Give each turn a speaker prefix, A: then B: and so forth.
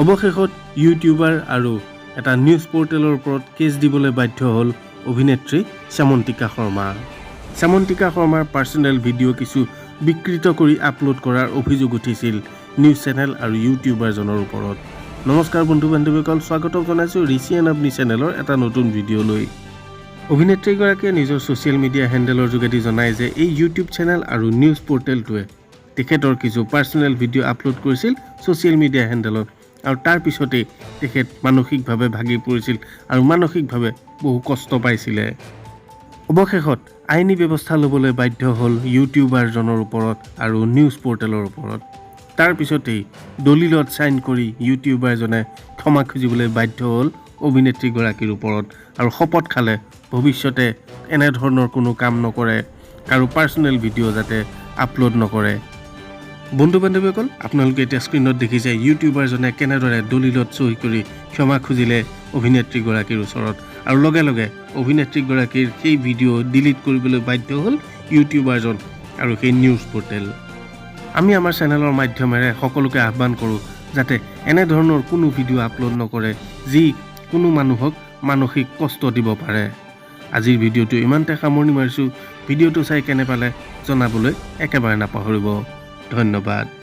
A: অৱশেষত ইউটিউবাৰ আৰু এটা নিউজ পৰ্টেলৰ ওপৰত কেছ দিবলৈ বাধ্য হ'ল অভিনেত্ৰী শ্যামন্তিকা শৰ্মা। শ্যামন্তিকা শৰ্মাৰ পাৰ্চনেল ভিডিঅ' কিছু বিকৃত কৰি আপলোড কৰাৰ অভিযোগ উঠিছিল নিউজ চেনেল আৰু ইউটিউবাৰজনৰ ওপৰত। নমস্কাৰ বন্ধু বান্ধৱীসকল, স্বাগতম জনাইছোঁ ঋষি এণ্ড আপনি চেনেলৰ এটা নতুন ভিডিঅ'লৈ। অভিনেত্ৰীগৰাকীয়ে নিজৰ ছ'চিয়েল মিডিয়া হেণ্ডেলৰ যোগেদি জনায় যে এই ইউটিউব চেনেল আৰু নিউজ পৰ্টেলটোৱে তেখেতৰ কিছু পাৰ্চনেল ভিডিঅ' আপলোড কৰিছিল ছ'চিয়েল মিডিয়া হেণ্ডেলত আৰু তাৰ পিছতেই তেখেত মানসিকভাৱে ভাগি পৰিছিল আৰু মানসিকভাৱে বহু কষ্ট পাইছিলে। অৱশেষত আইনী ব্যৱস্থা ল'বলৈ বাধ্য হ'ল ইউটিউবাৰজনৰ ওপৰত আৰু নিউজ পৰ্টেলৰ ওপৰত। তাৰ পিছতেই দলিলত চাইন কৰি ইউটিউবাৰজনে ক্ষমা খুজিবলৈ বাধ্য হ'ল অভিনেত্ৰীগৰাকীৰ ওপৰত আৰু শপত খালে ভৱিষ্যতে এনেধৰণৰ কোনো কাম নকৰে আৰু পাৰ্চনেল ভিডিঅ' যাতে আপলোড নকৰে। বন্ধু বান্ধৱীসকল, আপোনালোকে এতিয়া স্ক্ৰীণত দেখিছে ইউটিউবাৰজনে কেনেদৰে দলিলত চহী কৰি ক্ষমা খুজিলে অভিনেত্ৰীগৰাকীৰ ওচৰত আৰু লগে লগে অভিনেত্ৰীগৰাকীৰ সেই ভিডিঅ' ডিলিট কৰিবলৈ বাধ্য হ'ল ইউটিউবাৰজন আৰু সেই নিউজ পৰ্টেল। আমি আমাৰ চেনেলৰ মাধ্যমেৰে সকলোকে আহ্বান কৰোঁ যাতে এনেধৰণৰ কোনো ভিডিঅ' আপলোড নকৰে, যি কোনো মানুহক মানসিক কষ্ট দিব পাৰে। আজিৰ ভিডিঅ'টো ইমানতে সামৰণি মাৰিছোঁ। ভিডিঅ'টো চাই কেনে পালে জনাবলৈ একেবাৰে নাপাহৰিব। ধন্যবাদ।